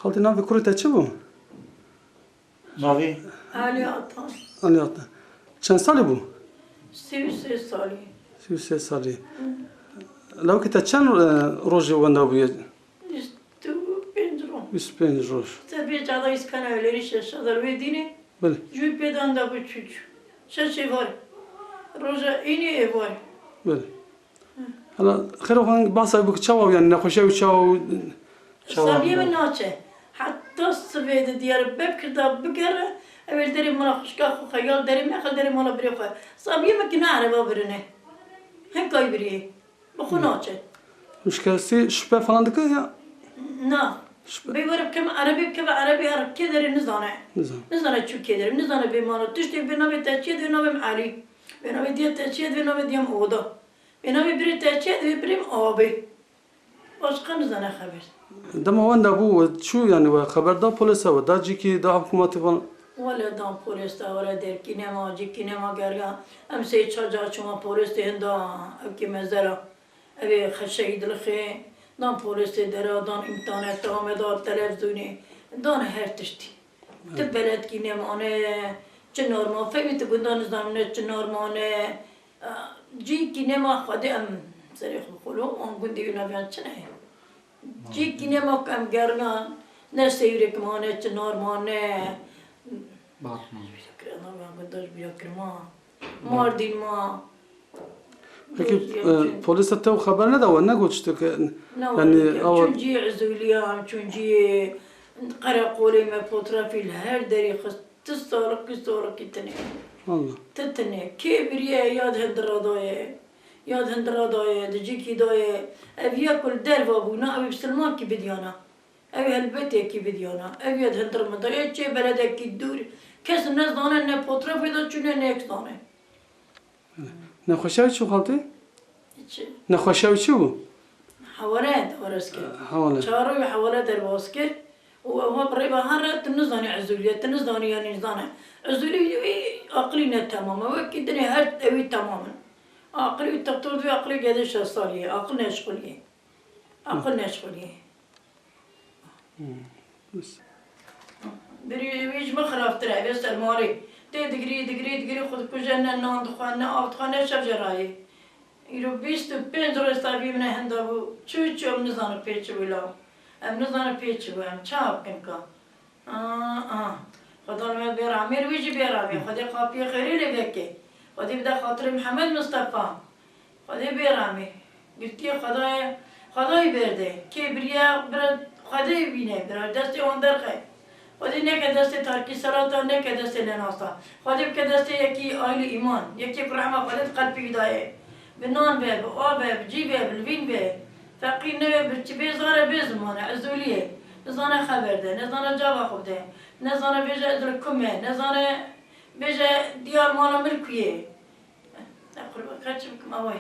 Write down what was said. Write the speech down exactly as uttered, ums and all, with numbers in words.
Xaltî, navê kurê te çi bû? Navê? Alî Atan. Alî Atan. Çend salî bû? Sî û sê salî. Sî û sê salî. Lewkê te çend e, rojê wenda bûye? Bîst û pênc roj. Bîst û pênc roj. Te bê çaxa îskana êrîşê şadar wê dînê. Belê. Jû pê dan da bû çûç. Şeş êvar. Roja înê êvar. Belê. Hala xêro xan, behsa bik çawa, yani nexweşiya wî çawa? Çawa Sabiyê bû? Min naçe. Heta sibê di diyar bep kirda bigere, ew ê li derê mala xwişka xwe xeyal derê me xel derê mala birê xwe. Sabiyê min ki ne ereba birine. Hin kay biriyê. Bi xwe naçe. Muşkesî şüphe falan dike ya? Na. Şüphe. Bê were bikeve erebê, bikeve erebê her kê derê nizane. Nizam. Nizane çû kê derê, nizane bê mala. Tiştê bê navê te çi ye, divê navê min Elî. Bê navê diya te çi ye, divê navê diya min Oda. Bê navê birê te çi ye, divê birê min Abê. Başqa nizane xeber. Dema wenda bû, we çû yani, we xeber da polîsa, we da cîkî, da hikûmetê falan? Wele dan polîs da, wele derkî nema, cîkî nema geriya. Em sê çar car çûma polîs tê hinda, ev kê mezera. Ev ê xeşeyî dilixê, dan polîsê dera, dan înterneta, me da televîzyonê, dan her tiştî. Ti beledkî nemane, çi normal, fevî ti gundan nizanim ne çi normal e. Cîkî nema Xwedê em serê xwe xolo, wan gundê wî naviyan çi ne? Cîkî nema ku em geriyan, ne seyûrek mane, çi normal ne. Batman. Naviyan gundan ji bîra kirma. Mardîn ma. Peki e, polîsa te xeber neda we, negot tiştek? Ne Yani, yani, awa- çûn ciyê Ezûliya, çûn ciyê qereqolê me, fotrafî li her derê xist. Ti salok, tu salokî tinê. Allah. Ti tinê. Kê biriye ya di hindira daye, ya di hindira daye, di cîkî daye. Ev ya ku li derva bûna, ew ê bi silmankî bidiyana. Ew ê helbetekî bidiyana. Ev ya di hindir min daye, çê beledekî dûr. Kes nezane, ne fotrafê de çûne, ne yek zane. Nexweşiya wî çi xaltî? Çi? Nexweşiya wî çi bû? Hewale derbas kir. Hewale. Çar roj hewale derbas kir. Û ewa bi rêva her re tu nizanî Ezûlî ye, tu nizanî yanî nizane. Ezûlî wî aqilî ne temam e. Wekî dinê her ewî temam in. Aqilî wî textor wî aqilê gedê şeş salî ye. Aqil neşxulî ye. Aqil neşxulî ye. Birî wî ji min xirabtir e, vê sermarê. Tê digirî, digirî, digirî, xwe dikuje, ne nan dixwe, ne av dixwe, ne şev jê rayê. Îro bîst û pênc roj savî min e hinda bû. Çû çû em nizanin pê çi bû law. Em nizanin pê çi bû, em çawa bikin ka? Aa, aa. Xweda li me bê ramê, li wî jî bê ramê. Xwedê qapiyê xêrê lê veke. Xwedê bide xatirê Mihemed Mistefa. Xwedê bê ramê. Girtiyê Xwedayê, Xwedayê berde. Kê biriye bira Xwedê bîne, bira destê wan derxe. Xwedê neke destê tarkî serata, neke destê nenasa. Xwedê bike destê yekî aîlî îman, yekê ku rehma Xwedê di qelbê wî daye. Bi nan ve, bi av ve, bi cî ve, bi livîn ve. Feqîr nebe, bi çi bê zar e, bê ziman e, ezolî ye. Nizane xeber de, nezane cava xwe bide. Nezane bêje ez li ku me, nezane bêje diyar mala min li ku ye. Te qurban, ka çi bikim, ew e.